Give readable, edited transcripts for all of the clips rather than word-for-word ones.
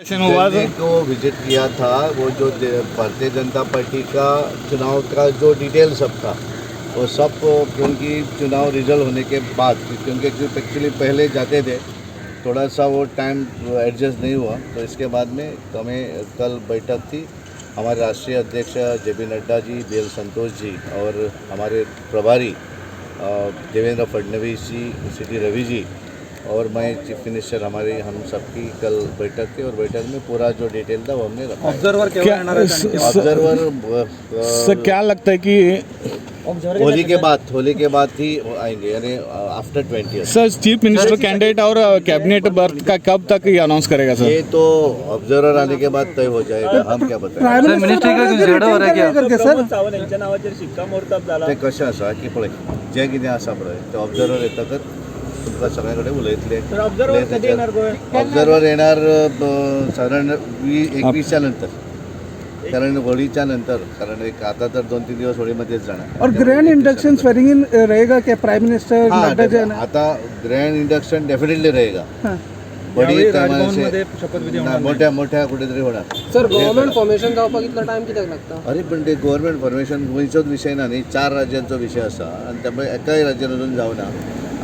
हुआ दिल्ली को विजिट किया था। वो जो भारतीय जनता पार्टी का चुनाव का जो डिटेल सब था, वो सब, क्योंकि चुनाव रिजल्ट होने के बाद, क्योंकि एक्चुअली पहले जाते थे, थोड़ा सा वो टाइम एडजस्ट नहीं हुआ। तो इसके बाद में हमें कल बैठक थी। हमारे राष्ट्रीय अध्यक्ष जे पी नड्डा जी, बी एल संतोष जी और हमारे प्रभारी देवेंद्र फडणवीस जी, सी टी रवि जी और मैं चीफ मिनिस्टर, हमारी हम सबकी कल बैठक थी और बैठक में पूरा जो डिटेल था, वो हमने रखा है। ऑब्झर्वर केव्हा क्या येणार आहेत आणि केव्हा? ऑब्जर्वर सर, क्या लगता है कि होली के बाद ही वो आएंगे, यानी after 20। Sir, chief minister candidate और कैबिनेट बर्थ का कब तक ये अनाउंस करेगा सर? ये तो ऑब्जर्वर आने के बाद तय हो जाएगा, हम क्या बताएं। प्राइम मिनिस्टर मिनिस्ट्री का झेडो हो रहा है क्या? करके सर। प्रमोद सावंत यांच्या नावाचेर शिक्कामोर्तब जाला। ते कशें आसा की पळय, जें कितें आसा पळय, ते ऑब्जर्वर येतकच तुमकां सगळ्या कडेन उलयतले। तर ऑब्झर्वर कधी येणार गोव्यात? ऑब्जर्वर येणार साधारण 21च्या नंतर, कारण होळीच्या नंतर, कारण एक आता तर 2-3 दिवस होळीमध्येच जाणार। और ग्रैंड इंडक्शन स्वेरिंग इन रहेगा क्या प्राइम मिनिस्टर हा, नड्डा जी? आता ग्रँड इंडक्शन डेफिनेटली रहेगा। हां. बडी यावेळी प्रमाणाचे राजभवनमध्ये शपथविधी होणार नाही. मोठ्या मोठ्या कुठेतरी होणार। सर, गव्हर्नमेंट फॉर्मेशन जावपाक कितलो टायम कित्याक लागता? अरे, पण ते गव्हर्मेंट फॉर्मेशन गोंयचोच विशय ना न्ही, चार राज्यांचो विशय आसा आनी त्यामुळे एकाय राज्यान अजून जावना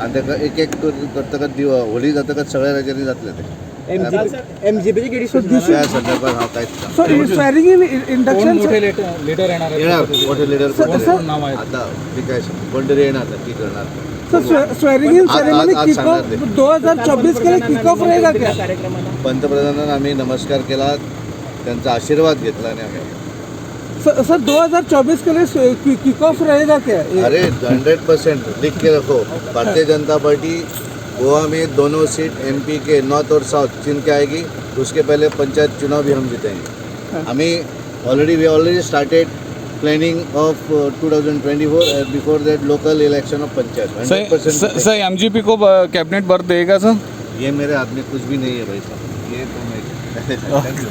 आनी ताका एक एक करतकच होळी जातकच सगळ्या राज्यांनी जातले ते। त्या संदर्भात हांव कांयच सांगना। सो स्वेरिंग इन कोण इंडक्शन मोठे लीडर येणार आहेत? येणार मोठे लिडर। कोण नाव आहेत? आता मी काय सांगू, कोण तरी येणार, नक्की करणार। सर, स्वेरिंग इन सेरेमनी आज किक सांगणार ऑफ ते। 2024 के लिए किक ऑफ रहेगा क्या? कार्यक्रमाला पंतप्रधानांना आम्ही नमस्कार केला, त्यांचा आशीर्वाद घेतला आणि आम्ही आलो। सर सर, 2024 के लिए किक ऑफ रहेगा क्या ये? अरे, 100% लिख के रखो, भारतीय जनता पार्टी गोवा में दोनों सीट एमपी के, नॉर्थ और साउथ, चुन के आएगी। उसके पहले पंचायत चुनाव भी हम जीतेंगे। हमें already we already started planning of 2024 and before that local election of panchayat, 100%। Sir sir, MGP co cabinet birth देगा सर? ये मेरे हाथ में कुछ भी नहीं है भाई साहब, ये तो मैं। Thank you.